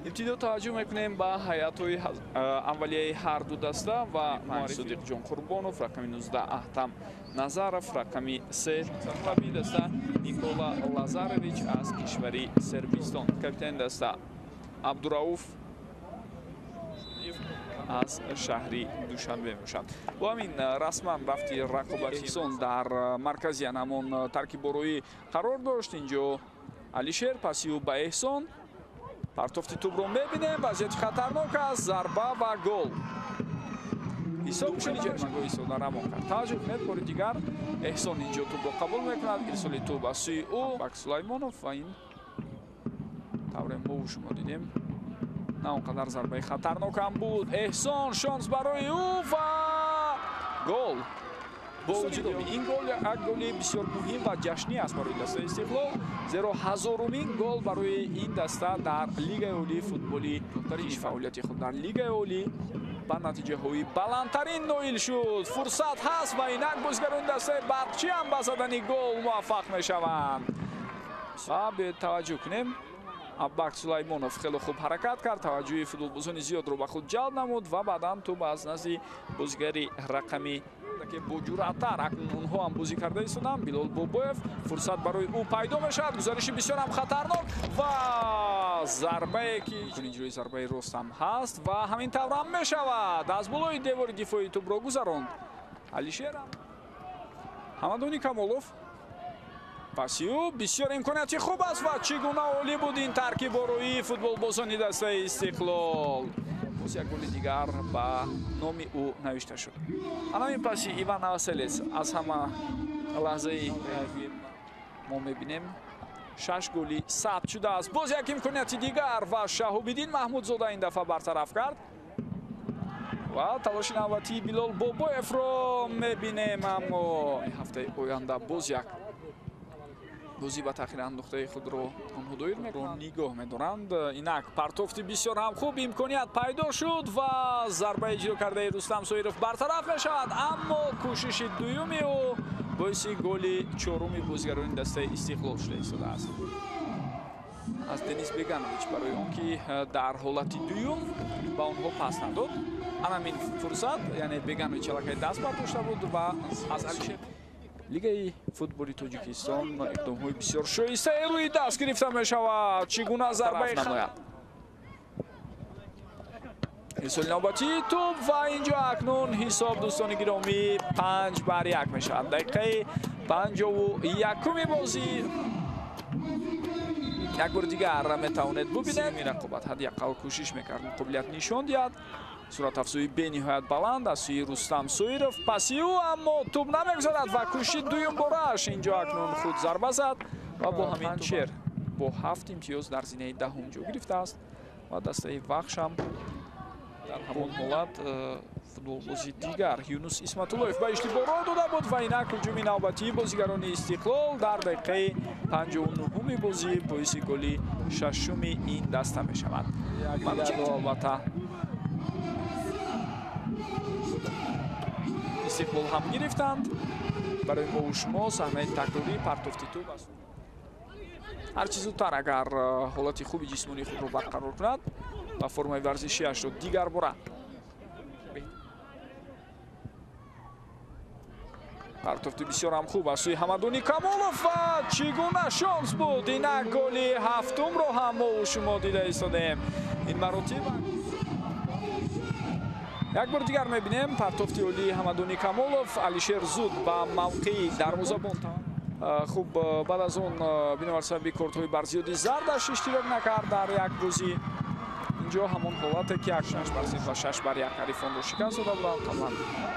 Ибтидо таваҷҷӯҳ мекунем ба ҳайатҳои аввалияи ҳар ду даста ва Содиқҷон Қурбонов, рақами 19 Аҳтам Назаров, рақами 3 сармураббии даста Никола Лазаревич аз кишвари Сербистон, капитани даста Абдурауф аз шаҳри Душанбе мебошад. Бо ҳамин расман рафти рақобати Эҳсон дар маркази ҳамон таркибороӣ қарор дошт. Инҷо Алишер паси ӯ ба Эҳсон. Партофти тӯбро мебинем, вазъияти хатарнок аст, зарба ва гол. Ҳисоб шуди ҷаримагоҳи истода равон кард. Таваҷҷӯҳ кунед, бори дигар Эҳсон инҷо тӯбро қабул мекунад, ирсоли тӯб аз сӯи ӯ Бак Сулаймонов ва ин тавре мо шумо дидем на он қадар зарбаи хатарнок ҳам буд. Эҳсон шонс барои ӯ ва гол. Бо вуҷуди ин гол як голи бисёр муҳим ва ҷашнӣ аст барои дастаи Истиқлол, зеро ҳазорумин гол барои ин даста дар Лигаи олии футболи фаъолияти худ дар Лигаи олӣ ба натиҷаҳои баландтарин ноил шуд. Фурсат ҳаст ва инак бозигарони дастаи Барқчӣ ҳам ба задани гол муваффақ мешаванд. Ва биёед таваҷҷӯҳ кунем. Аббак Сулаймонов хеле хуб ҳаракат кард, таваҷҷӯҳи футболбозони зиёдро ба худ ҷалб намуд ва баъдан тӯб аз назди бозигари рақами ки бо ҷуръаттар акнун онҳо ҳам бозӣ карда истоданд. Билол Бобоев, фурсат барои ӯ пайдо мешавад, гузариши бисёр ҳам хатарнок ва зарбае ки иҷрои зарбаи рост ҳам ҳаст ва ҳамин тавр ҳам мешавад. Аз болои девори дифои тӯбро гузаронд Алишер. Ҳамадони Камолов паси ӯ бисёр имконияти хуб аст ва чӣ гуна олӣ буд ин таркибороии футболбозони дастаи Истиқлол. Боз як голи дигар ба номи ӯ навишта шуд. Ана ин паси Иван Новоселец аз ҳама лаҳзаи мо мебинем 6 голи сабт шудааст. Боз як имконияти дигар ва Шаҳобиддин Маҳмудзода ин дафъа бартараф кард ва талоши навбатии Билол Бобоевро мебинем. Аммо ҳафтаи оянда боз як бозӣ ба таъхир андохтаи худро онҳо доир мекунанд, нигоҳ медоранд. Инак партофти бисёр ҳам хуб, имконият пайдо шуд ва зарбаи иҷро кардаи Рустам Соиров бартараф мешавад, аммо кӯшиши дуюми ӯ боиси голи чоруми бозигарони дастаи Истиқлол шуда истодааст. Аз Денис Беганович барои он ки дар ҳолати дуюм ба онҳо пас надод. Анамин фурсат, яъне Беганович аллакай даст бардошта буд ва аз Алишер. Лигаи футболи Тоҷикистон иқдомҳои бисёр шоистае рӯи даст гирифта мешавад. Чӣ гуна зарбаи намояд. Ирсоли навбатии тӯб ва инҷо акнун ҳисоб дӯстони гиромӣ 5-1 мешавад. Дақиқаи 51-уми бозӣ як бори дигар метавонед бубинед. Рақобат ҳадди ақал кӯшиш мекард қобилият нишон диҳад. Суратафзои бениҳоят баланд аз сӯи Рустам Соиров, паси ӯ аммо тӯб намегузарад ва кӯшид дуюм бораш. Инҷо акнун худ зарба зад ва бо ҳамин шер бо 7 имтиёз дар зинаи 10-ум ҷо гирифтааст ва дастаи Вахш ҳам дар ҳамон ҳолат футболбози дигар Юнус Исматуллоев ба иштибоҳ роҳ дода буд ва инак ҳуҷуми навбатии бозигарони Истиқлол дар дақиқаи 59-уми бозӣ боиси голи 6-уми ин даста мешавад. Албатта Истиқлол ҳам гирифтанд. Барои мо шумо саҳнаи такрории партофти тӯб аст. Ҳарчи зудтар агар ҳолати хуби ҷисмонии худро барқарор кунад ва формаи варзишиашро дигар бора партофти бисёр ҳам хуб аз сӯи Ҳамадони Камолов ва чӣ гуна шонс буд. Инак голи 7-умро ҳам мо шумо дида истодем. Ин маротиба як бор дигар мебинем партофти олии Ҳамадони Камолов. Алишер зуд ба мавқеи дарвозабон. Хуб, баъд аз он бинобар сабаби кортҳои барзиёди зардаш иштирок накард дар як бозӣ. Инҷо ҳамон ҳолате ки 6-0 ва 6-1 ҳарифонро шикаст дода буданд. Қаблан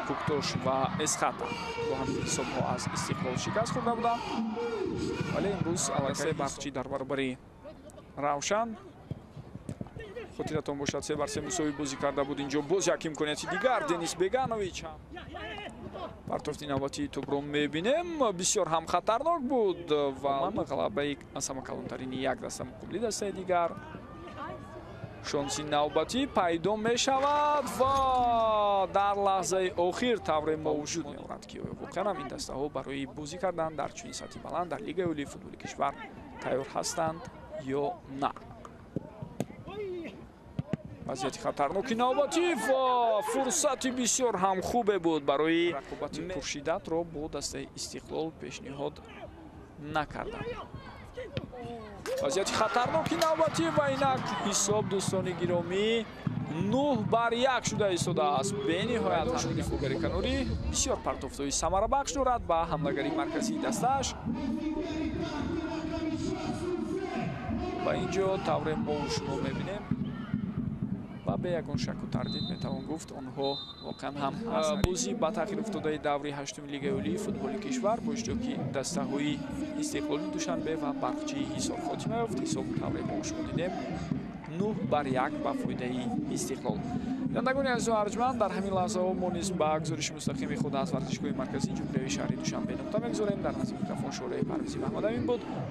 Куктош ва Эсхата бо ҳамин ҳисобҳо аз Истиқлол шикаст хӯрда буданд, вале имрӯз аллакай Барқчӣ дар баробари Равшан, хотиратон бошад, 3-3 мусовӣ бозӣ карда буд. Инҷо боз як имконияти дигар Денис Беганович. Партофти навбатии тӯбро мебинем, бисёр ҳам хатарнок буд ва ғалабаи аз ҳама калонтарини як даста муқобили дастаи дигар. Шонси навбатӣ пайдо мешавад ва дар лаҳзаи охир тавре мавҷуд меорад ки воқеан ҳам ин дастаҳо барои бозӣ кардан дар чунин сатҳи баланд дар Лигаи олии футболи кишвар Тайёр ҳастанд ё на? Вазъияти хатарноки навбатӣ ва фурсати бисёр ҳам хубе буд барои рақобати пуршиддатро бо дастаи Истиқлол пешниҳод накарданд. Вазъияти хатарноки навбатӣ ва инак ҳисоб, дӯстони гиромӣ, 9-1 шуда истодааст. Бениҳоят ҳамлагари канорӣ бисёр партофтҳои самарабахш дорад ба ҳамлагари марказии дастааш. Ва инҷо тавре мо шумо мебинем ва бе ягон шаку тардид метавон гуфт, онҳо воқеан ҳам бозӣ ба таъхир уфтодаи даври ҳаштуми Лигаи олии футболи кишвар бо иштироки дастаҳои Истиқлоли Душанбе ва Барқчии Ҳисор хотима ёфт. Ҳисоб тавре мо шумо дидем 9-1 ба фоидаи Истиқлол. Бинандагони азизу арҷманд, дар ҳамин лаҳзаҳо мо низ ба гузориши мустақими худ аз варзишгоҳи марказии ҷумҳуриявии шаҳри Душанбе нуқта мегузорем. Дар назди микрофон Шӯраи Парвизи Маҳмадамин буд.